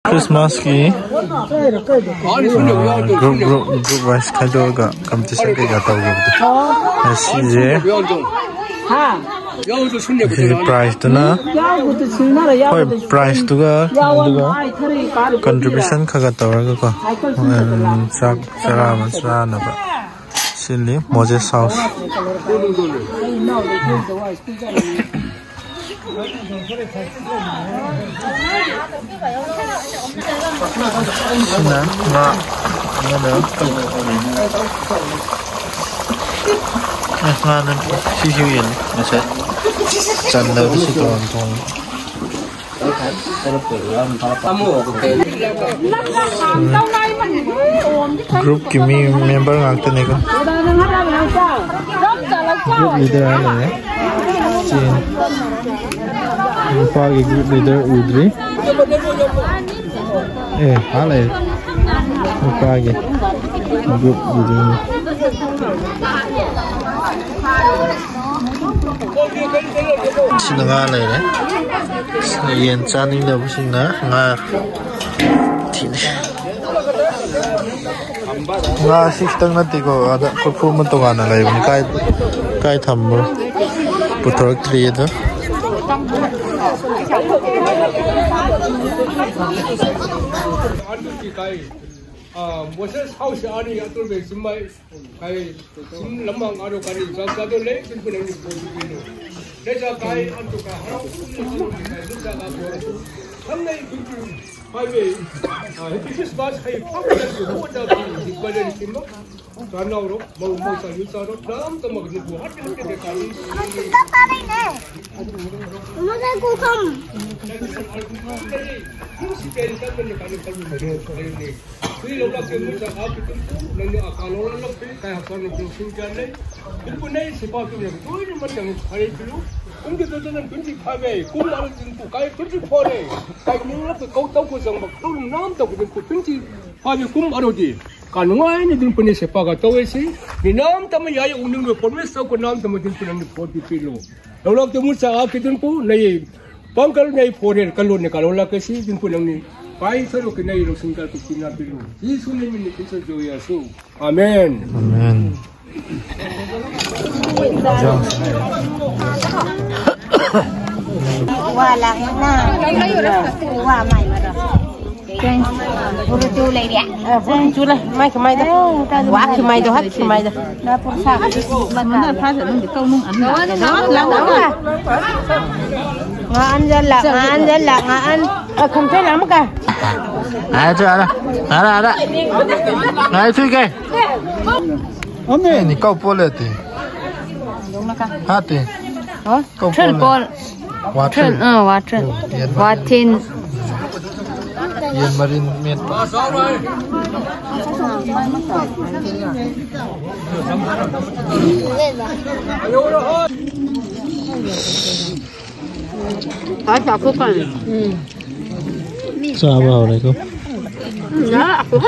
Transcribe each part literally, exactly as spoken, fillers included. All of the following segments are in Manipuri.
Christmas ꯀꯤ group group group wise ꯈꯥꯏꯗꯣꯛꯑꯒ competition ꯀꯩꯀꯥ ꯇꯧꯈꯤꯕꯗꯣ, ꯉꯁꯤꯁꯦ ꯁꯤꯁꯦ prize ꯇꯨꯅ, ꯍꯣꯏ, prize ꯇꯨꯒ ꯑꯗꯨꯒ contribution ꯈꯔ ꯈꯔ ꯇꯧꯔꯒꯀꯣ, ꯎꯝ, ꯆꯥꯛ ꯆꯔꯥ ꯑꯃ ꯆꯥꯅꯕ ꯁꯤꯜꯂꯤ Moses House꯫ ꯁꯤꯅ ꯉꯥ ꯑꯃꯗ, ꯑꯦ, ꯉꯥ ꯅꯠꯇꯦ, ꯁꯤꯁꯨ ꯌꯦꯟꯅꯤ ꯉꯁꯥꯏ ꯆꯟꯗꯕꯗ ꯁꯤ ꯇꯣꯉꯥꯟ ꯊꯣꯡꯕ꯫ Group ꯀꯤ ꯃꯤ member ꯉꯥꯛꯇꯅꯤꯀꯣ꯫ Group leader ꯑꯃ ꯂꯩꯔꯦ꯫ ꯆꯦꯟ꯫ ꯅꯨꯄꯥꯒꯤ group leader ꯎꯗ꯭ꯔꯤ꯫ ꯑꯦ, ꯑꯥ ꯂꯩꯔꯦ꯫ ꯅꯨꯄꯥꯒꯤ group leader꯫ ꯁꯤꯅ ꯉꯥ ꯂꯩꯔꯦ꯫ ꯁꯤꯅ ꯌꯦꯟ ꯆꯥꯅꯤꯡꯗꯕꯁꯤꯡꯅ ꯉꯥ ꯊꯤꯅꯩ꯫ ꯉꯥ ꯁꯤ ꯈꯤꯇꯪ ꯅꯠꯇꯦꯀꯣ, ꯑꯗ ꯀꯣꯔꯐꯨ ꯑꯃ ꯇꯣꯉꯥꯟꯅ ꯂꯩꯕꯅꯤ꯫ ꯀꯥꯏ, ꯀꯥꯏ ꯊꯝꯕ꯭ꯔꯣ? ꯄꯨꯊꯣꯔꯛꯇ꯭ꯔꯤ ꯑꯗꯣ꯫ ꯑ, Moses House ꯑꯅꯤ ꯑꯇꯣꯟꯕ ꯆꯤꯡꯃꯩ, ꯀꯩ, ꯆꯤꯡ ꯂꯝꯃꯥꯡ ꯑꯔꯣ ꯀꯔꯤ ꯆꯥꯛ ꯆꯥꯗꯣ ꯂꯩ, ꯆꯤꯡ ꯄꯨꯅꯦ ꯅꯤ ꯄꯣ ꯄꯤꯅꯣ꯫ ꯂꯩꯖꯥ ꯀꯥꯏ ꯑꯟꯇꯣ ꯀꯥꯏ ꯍꯔꯥꯎ ꯄꯨꯅꯦ ꯆꯤꯡ ꯀꯥꯏ ꯂꯨ ꯆꯥ ꯀꯥ ꯄꯣ꯫ ꯊꯝꯅꯩ ꯆꯤꯡ ꯄꯨ ꯍꯥꯏꯋꯦ꯫ ꯑ, Happy Christmas ꯍꯩ ꯐꯥꯎ ꯆꯠ ꯄꯨ ꯍꯣ ꯗ ꯄꯨ ꯗꯤ ꯄꯥꯏ ꯂꯩ ꯆꯤꯡ ꯃ꯫ ꯆꯥ ꯅꯥꯎꯔꯣ, ꯃꯧ ꯃꯧ ꯆꯥ ꯌꯨ ꯆꯥꯔꯣ, ꯅꯥꯝ ꯇ ꯃꯒ ꯅꯤ ꯄꯨ ꯍꯠ ꯍꯠ ꯀꯦ ꯀꯥꯏ꯫ ꯃꯖꯥ ꯀꯣ ꯈꯝ꯫ ꯌꯨꯝ ꯁꯤ ꯄꯦꯔꯤ ꯆꯠ ꯄꯨꯅꯦ ꯀꯥꯏ ꯈꯜꯂꯨ ꯂꯩ꯫ ꯁꯨꯏ ꯂꯧꯂꯥꯛꯁꯦ ꯃꯣꯏ ꯆꯥꯛ ꯍꯥꯞꯄꯤ ꯇꯨꯝ ꯇꯨꯝ, ꯅꯪꯅ ꯑꯀꯥ ꯂꯧꯔ ꯂꯧꯄꯤ, ꯀꯥꯏ ꯍꯛꯆꯥꯡ ꯅꯨꯡ ꯁꯤꯡ ꯀꯌꯥ ꯂꯩ꯫ ꯇꯨꯝꯄꯨ ꯅꯩ ꯁꯤꯄꯥ ꯇꯨꯝꯅ ꯇꯣꯏꯅ ꯃꯇꯝ ꯐꯔꯦ ꯄꯤꯂꯨ꯫ ꯀꯨꯝꯒꯤ ꯇꯨ ꯊꯥꯎꯖꯟ ꯇ꯭ꯋꯦꯟꯇꯤ ꯐꯥꯏꯚ ꯍꯥꯏ, ꯀꯨꯝ ꯑꯔꯨ ꯇꯤꯟꯄꯨ ꯀꯥꯏ ꯇ꯭ꯋꯦꯟꯇꯤ ꯐꯣꯔ ꯍꯥꯏ꯫ ꯀꯥꯏ ꯅꯤꯡꯂꯛꯄ ꯀꯧ ꯇꯧ ꯀꯣ ꯆꯪꯕ ꯀꯧ ꯅꯥꯝ ꯇꯧ ꯀꯣ ꯇ꯭ꯋꯦꯟꯇꯤ ꯐꯥꯏꯚ ꯀꯨꯝ ꯑꯔꯨꯗꯤ꯫ ꯀꯥ ꯅꯨꯡꯉꯥꯏꯅ ꯑꯗꯨꯝ ꯄꯨꯟꯅ ꯁꯦꯄꯥꯒ ꯇꯧꯋꯦꯁꯤ꯫ ꯃꯤ ꯅꯥꯝ ꯇꯝꯃ ꯌꯥꯏ ꯎꯅꯤꯡꯕ ꯄ꯭ꯔꯣꯃꯤꯁ ꯇꯧꯀꯣ ꯅꯥꯝ ꯇꯝꯃ ꯑꯗꯨꯝ ꯄꯨꯟꯅ ꯐꯣꯔ ꯄꯤꯄꯤꯂꯨ꯫ ꯂꯧꯂꯥꯛꯇ ꯃꯨ ꯆꯥ ꯀꯤꯗꯨꯟ ꯄꯨ ꯅꯩ ꯄꯥꯡꯀꯜ ꯅꯩ ꯐꯣꯔꯦꯟ ꯀꯜꯂꯣꯟꯅꯦ ꯀꯜꯂꯣꯟ ꯂꯥꯛꯀꯦꯁꯤ ꯑꯗꯨꯝ ꯄꯨꯟꯅ ꯅꯤ ꯄꯥꯏ ꯁꯔꯨꯛꯀꯤ ꯅꯩ ꯂꯧꯁꯤꯡ ꯀꯜ ꯄꯤꯛꯁꯤꯟ ꯂꯥꯛꯄꯤꯂꯨ꯫ ꯖꯤꯁꯨ ꯅꯩ ꯃꯤꯅꯤ ꯀꯤꯁꯨ ꯖꯣꯌꯥꯁꯨ꯫ ꯑꯃꯦꯟ꯫ ꯑꯃꯦꯟ꯫ ꯋꯥ ꯂꯥꯛꯅ ꯋꯥ ꯃꯥꯏ ꯃꯔ꯫ ꯕꯨꯔꯨ ꯆꯨ ꯂꯩꯔꯦ꯫ ꯑ, ꯕꯨꯔꯨ ꯆꯨ ꯂꯩ꯫ ꯃꯥꯏ ꯀꯃꯥꯏꯗ? ꯋꯥ ꯈꯤꯃꯥꯏꯗꯣ ꯍꯠ ꯈꯤꯃꯥꯏꯗ꯫ ꯅ ꯄꯨꯔꯁꯥ꯫ ꯃꯅ ꯐꯥꯖ ꯅꯪꯒꯤ ꯇꯧ ꯅꯨꯡ ꯑꯅꯤ ꯂꯥꯛꯑꯦ꯫ ꯉꯥ ꯑꯟꯖꯜꯂ ꯉꯥ ꯑꯟꯖꯜꯂ ꯉꯥ ꯑꯟ꯫ ꯑ, ꯈꯝꯊꯦ ꯂꯥꯃ ꯀ꯫ ꯑ, ꯆꯨ ꯑꯔ ꯑꯔ ꯑꯔ꯫ ꯉꯥꯏ ꯊꯨꯏ ꯀꯦ꯫ ꯑꯃꯦ ꯅꯤ ꯀꯧ ꯄꯣꯂꯦ ꯇꯤ꯫ ꯍꯥ ꯇꯤ꯫ ꯍꯥ? ꯀꯧ ꯊ꯭ꯔꯟ ꯄꯣꯂꯦ꯫ ꯄꯣꯜ꯫ ꯋꯥꯊ꯭ꯔꯟ꯫ ꯊ꯭ꯔꯟ, ꯑ, ꯋꯥꯊ꯭ꯔꯟ꯫ ꯎꯝ, ꯌꯦꯟ ꯃꯔꯤꯟ꯫ ꯋꯥꯊꯤꯟ꯫ ꯌꯦꯟ ꯃꯔꯤꯟ ꯃꯦꯠꯄ꯫ ꯆꯥꯕ ꯍꯧꯔꯦꯀꯣ꯫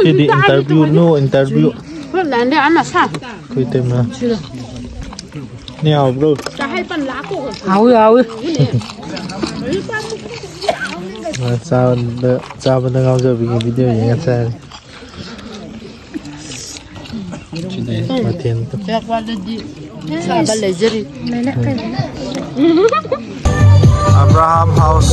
ꯁꯤꯗꯤ interview, no interview꯫ ꯑꯩꯈꯣꯏ ꯇꯩꯃ꯫ ꯅꯦ ꯍꯥꯎꯕ꯭ꯔꯣ? ꯍꯥꯎꯏ, ꯍꯥꯎꯏ꯫ ꯆꯥꯕꯗ, ꯆꯥꯕꯗ ꯉꯥꯎꯖꯕꯤꯒꯤ video ꯌꯦꯡꯉ ꯆꯥꯔꯤ꯫ ꯁꯤꯗꯤ ꯃꯊꯦꯜ꯫ ꯆꯥꯕ ꯂꯩꯖꯔꯤ꯫ Abraham House.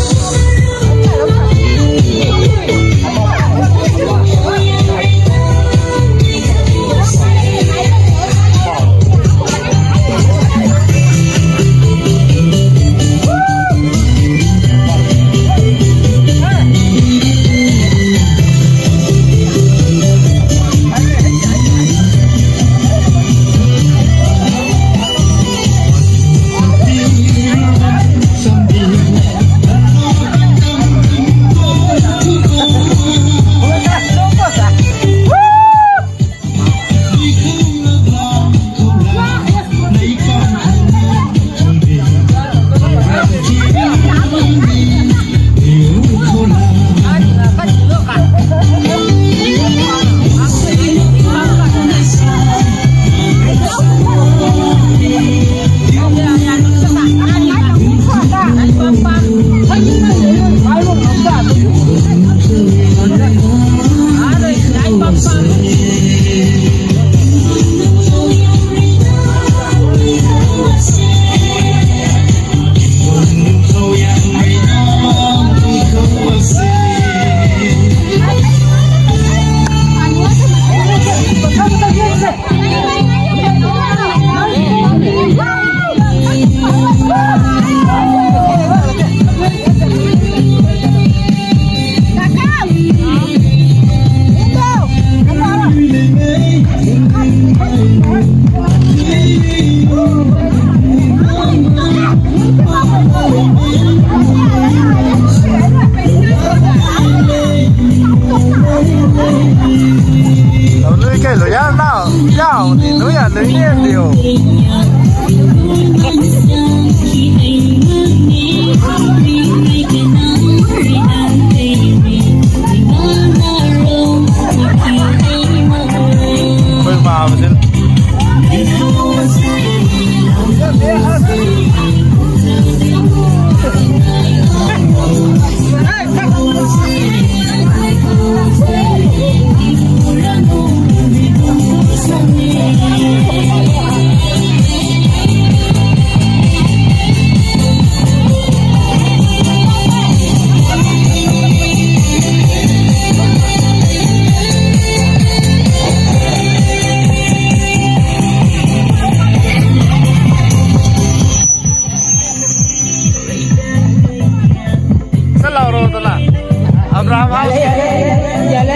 ꯂꯣꯏ ꯌꯥ-, ꯂꯣꯏ ꯂꯦꯝꯗꯦꯌꯣ꯫ ꯑꯩꯈꯣꯏ ꯄꯥꯕꯁꯦ꯫ ꯆꯠꯂꯥꯎꯔꯣꯗꯅ꯫ Abraham house.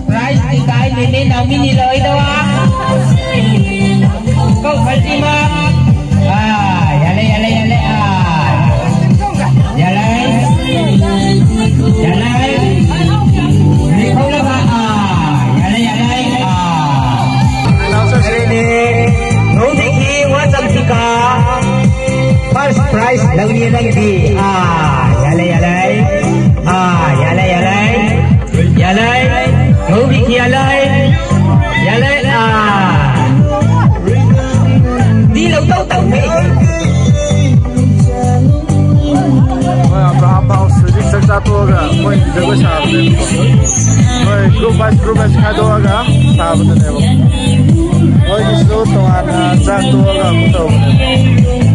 Prize ti kai ni ni nau mi ni loi da wa. Kau khal ti ma. Ah, ya le, ya le, ya le. Ah. Ya le. Ya le. Ni kau la ba. Ah, ya le, ya le. Ah. Ni kau la ba. Ah. First prize lau ni nang di. Ah, ya le, ya le. Ah, ya le, ya le. Ya le. Lau bi ki ya le. Ya le. Ah. Di lau tau tau ni. ꯃꯣꯏ ꯑꯕ꯭ꯔꯥꯍꯥꯝ ꯍꯥꯎꯁꯇꯗꯤ ꯆꯥꯛ ꯆꯥ ꯇꯣꯛꯑꯒ ꯃꯣꯏ ꯖꯒꯣꯏ ꯁꯥꯕꯅꯦꯕ꯫ ꯃꯣꯏ group wise, group wise ꯈꯥꯏꯗꯣꯛꯑꯒ ꯁꯥꯕꯗꯨꯅꯦꯕ꯫ ꯃꯣꯏꯒꯤꯁꯨ ꯇꯣꯉꯥꯟꯅ ꯆꯥꯛ ꯇꯣꯛꯑꯒ ꯑꯃꯨꯛ ꯇꯧꯕꯅꯦꯕ꯫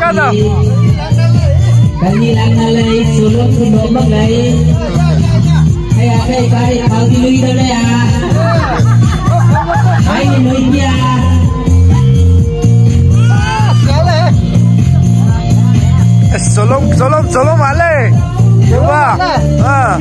Kani lang na lei, sulong si Bobang lei. Kaya kay pare, pag iluy na lei, ah. Ay, iluy niya. Eh, sulong, sulong, sulong, male. Diba? Ah.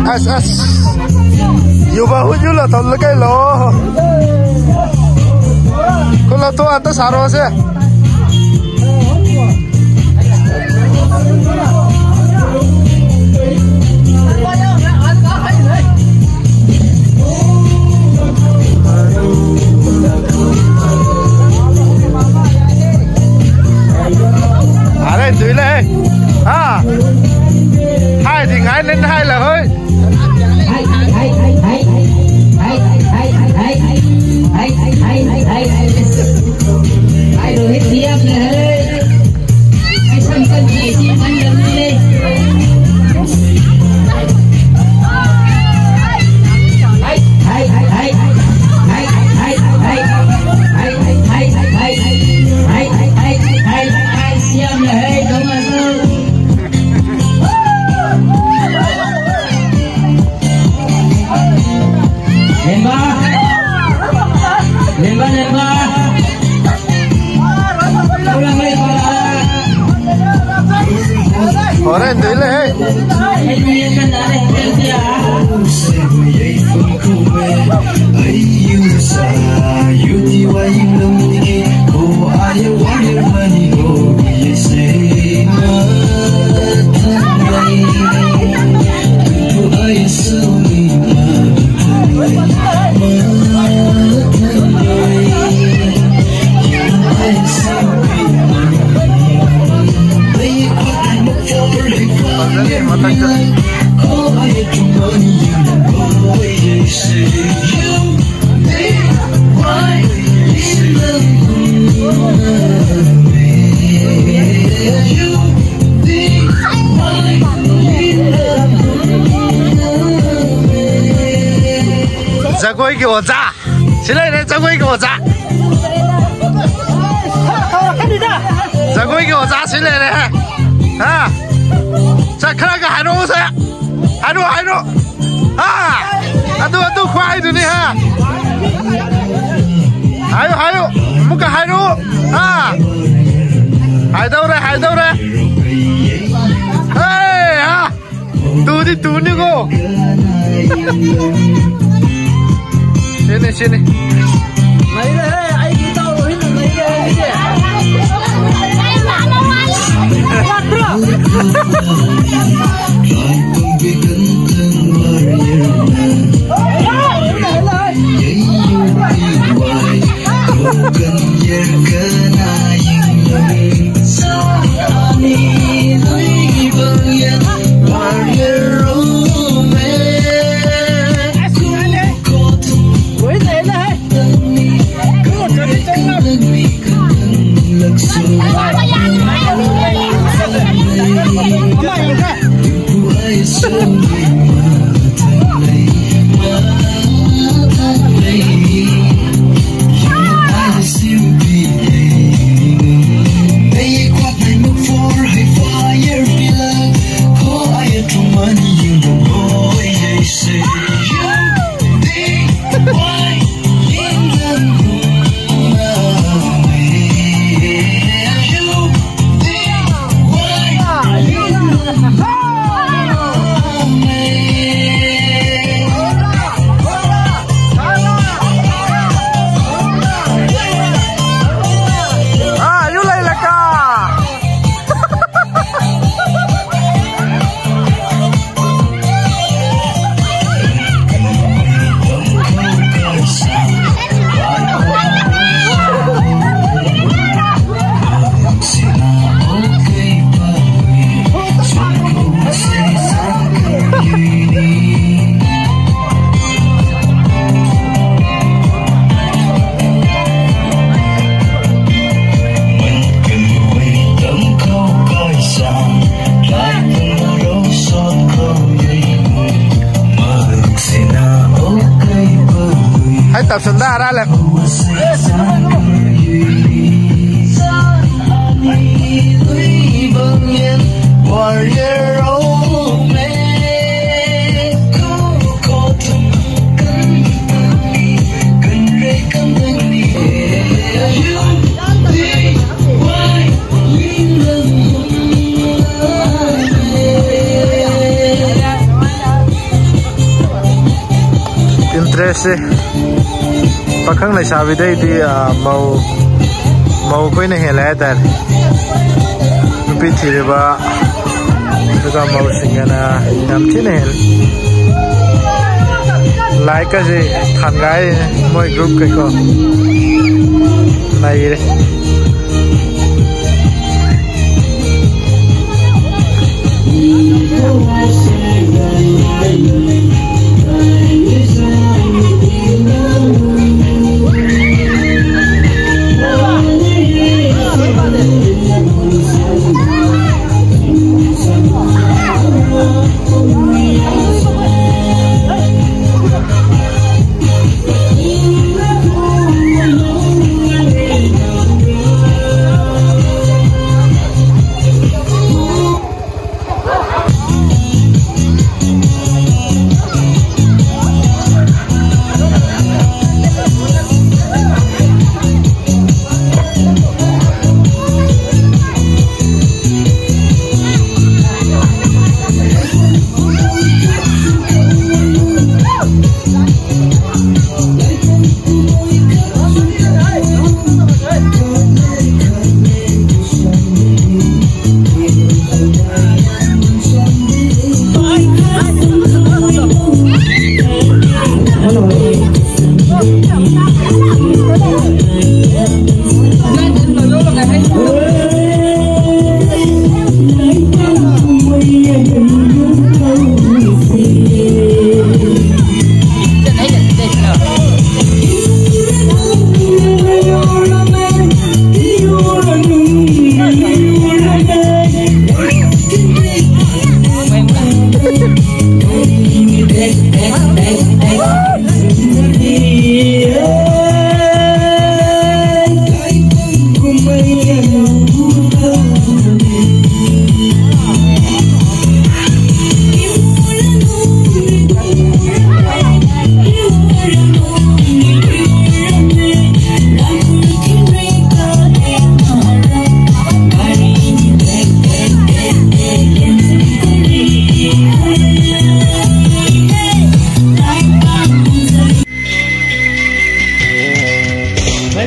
As, as. Yuba huju la thol kai lo. Kula to ata saro se. Are, dui le. Ha. Hai, ding hai, len hai la, hoi. Lemba. Lemba, lemba. Pulang lagi, pulang. Ore, dile, hey. ꯒꯤ ꯑꯣꯖꯥ ꯁꯤ ꯂꯩꯔꯦ, ꯖꯒꯣꯏꯒꯤ ꯑꯣꯖꯥ꯫ ꯖꯒꯣꯏꯒꯤ ꯑꯣꯖꯥ ꯁꯤ ꯂꯩꯔꯦ꯫ ꯍꯥ? ꯁꯛ ꯈꯔꯒ ꯍꯥꯏꯔꯛꯑꯣꯁꯦ꯫ ꯍꯥꯏꯔꯣ, ꯍꯥꯏꯔꯣ꯫ ꯍꯥ? ꯑꯗꯨ, ꯑꯗꯨ ꯈ꯭ꯋꯥꯏꯗꯨꯅꯤ, ꯍꯥ? ꯍꯥꯏꯌꯨ, ꯍꯥꯏꯌꯨ꯫ ꯑꯃꯨꯛꯀ ꯍꯥꯏꯔꯛꯑꯣ꯫ ꯍꯥ? ꯍꯥꯏꯗꯧꯔꯦ, ꯍꯥꯏꯗꯧꯔꯦ꯫ ꯍꯦ, ꯍꯥ? ꯇꯨꯗꯤ ꯇꯨꯅꯤꯀꯣ꯫ ꯁꯤꯅꯤ, ꯁꯤꯅꯤ꯫ ꯂꯩꯔꯦꯍꯦ, ꯑꯩꯒꯤ ꯏꯇꯥꯎ ꯔꯣꯍꯤꯠꯅ ꯂꯩꯔꯦ ꯑꯩꯒꯤꯁꯦ꯫ ꯂꯥꯛꯄ꯭ꯔꯣ? Interest ꯁꯦ ꯄꯥꯈꯪ ꯂꯩꯁꯥꯕꯤꯗꯩꯗꯤ, ꯑ, ꯃꯧ, ꯃꯧ ꯑꯩꯈꯣꯏꯅ ꯍꯦꯜꯂꯦ ꯍꯥꯏꯇꯥꯔꯦ꯫ ꯅꯨꯄꯤ ꯊꯤꯔꯕ ꯑꯗꯨꯒ ꯃꯧꯁꯤꯡꯒꯅ ꯌꯥꯝ ꯊꯤꯅ ꯍꯦꯜꯂꯦ꯫ Like ꯀꯁꯦ ꯊꯥꯟꯒꯥꯏꯔꯤꯅꯦ ꯃꯣꯏ group ꯀꯩꯀꯣ꯫ ꯅꯩꯔꯦ꯫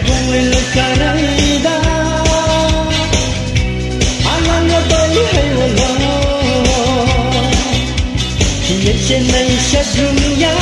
ꯂꯩꯀꯥꯏꯗ ꯑꯉꯥꯡ ꯑꯇꯣꯝꯕꯤ ꯍꯩ ꯑꯣꯂꯣ, ꯌꯦꯠꯁꯦ ꯅꯩꯁꯦ ꯗꯨꯅꯤꯌꯥ